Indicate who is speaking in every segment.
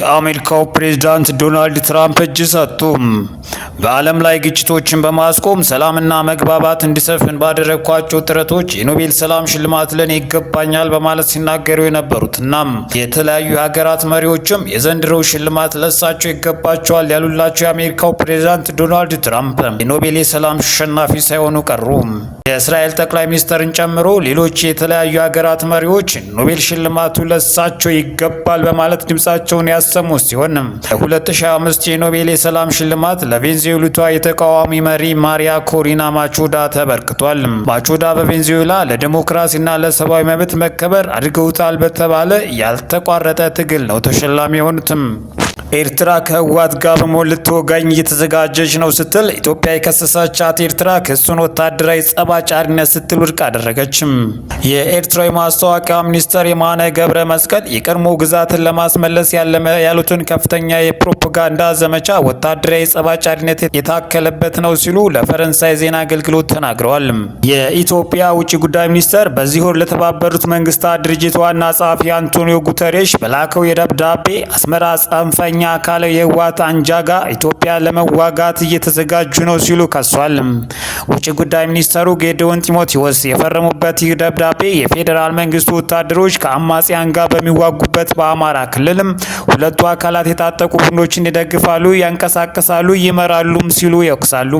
Speaker 1: የአሜሪካው ፕሬዝዳንት ዶናልድ ትራምፕ እጅ ሰጡ። በዓለም ላይ ግጭቶችን በማስቆም ሰላምና መግባባት እንዲሰፍን ባደረግኳቸው ጥረቶች የኖቤል ሰላም ሽልማት ለኔ ይገባኛል በማለት ሲናገሩ የነበሩት እናም የተለያዩ ሀገራት መሪዎችም የዘንድሮው ሽልማት ለሳቸው ይገባቸዋል ያሉላቸው የአሜሪካው ፕሬዝዳንት ዶናልድ ትራምፕ የኖቤል የሰላም አሸናፊ ሳይሆኑ ቀሩ። የእስራኤል ጠቅላይ ሚኒስትርን ጨምሮ ሌሎች የተለያዩ ሀገራት መሪዎች ኖቤል ሽልማቱ ለሳቸው ይገባል በማለት ድምጻቸውን ያሰሙ ሲሆን፣ 2025 የኖቤል የሰላም ሽልማት ለቬንዙዌላዋ የተቃዋሚ መሪ ማሪያ ኮሪና ማቾዳ ተበርክቷል። ማቾዳ በቬንዙዌላ ለዲሞክራሲና ለሰብአዊ መብት መከበር አድርገውታል በተባለ ያልተቋረጠ ትግል ነው ተሸላሚ የሆኑትም። ኤርትራ ከህወሓት ጋር በመሆን ልትወጋኝ እየተዘጋጀች ነው ስትል ኢትዮጵያ የከሰሰቻት ኤርትራ ክሱን ወታደራዊ ጸብ አጫሪነት ስትል ውድቅ አደረገችም። የኤርትራ የማስታወቂያ ሚኒስትር የማነ ገብረ መስቀል የቀድሞ ግዛትን ለማስመለስ ያለመ ያሉትን ከፍተኛ የፕሮፓጋንዳ ዘመቻ ወታደራዊ ጸብ አጫሪነት የታከለበት ነው ሲሉ ለፈረንሳይ ዜና አገልግሎት ተናግረዋል። የኢትዮጵያ ውጭ ጉዳይ ሚኒስተር በዚህ ወር ለተባበሩት መንግስታት ድርጅት ዋና ጸሐፊ አንቶኒዮ ጉተሬሽ በላከው የደብዳቤ አስመራ ጽንፈኛ ካለው የህወሓት አንጃ ጋር ኢትዮጵያ ለመዋጋት እየተዘጋጁ ነው ሲሉ ከሷል። ውጭ ጉዳይ ሚኒስተሩ ጌዲዮን ጢሞቴዎስ የፈረሙበት ይህ ደብዳቤ የፌዴራል መንግስቱ ወታደሮች ከአማጽያን ጋር በሚዋጉበት በአማራ ክልልም ሁለቱ አካላት የታጠቁ ቡድኖችን ይደግፋሉ፣ ያንቀሳቅሳሉ፣ ይመራሉም ሲሉ ይወቅሳሉ።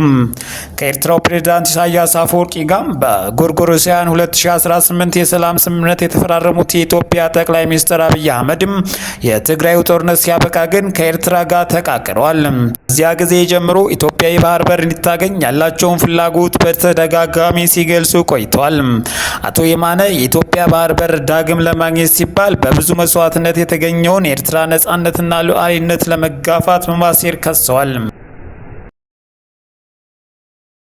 Speaker 1: ከኤርትራው ፕሬዝዳንት ኢሳያስ አፈወርቂ ጋር በጎርጎሮሳውያን 2018 የሰላም ስምምነት የተፈራረሙት የኢትዮጵያ ጠቅላይ ሚኒስትር አብይ አህመድም የትግራዩ ጦርነት ሲያበቃ ግን ከኤርትራ ጋር ተቃቅረዋል። እዚያ ጊዜ ጀምሮ ኢትዮጵያ የባህር በር እንድታገኝ ያላቸውን ፍላጎት በተደጋጋሚ ሲገልጹ ቆይተዋል። አቶ የማነ የኢትዮጵያ ባህር በር ዳግም ለማግኘት ሲባል በብዙ መስዋዕትነት የተገኘውን የኤርትራ ነጻነትና ሉዓላዊነት ለመጋፋት በማሴር ከሰዋል።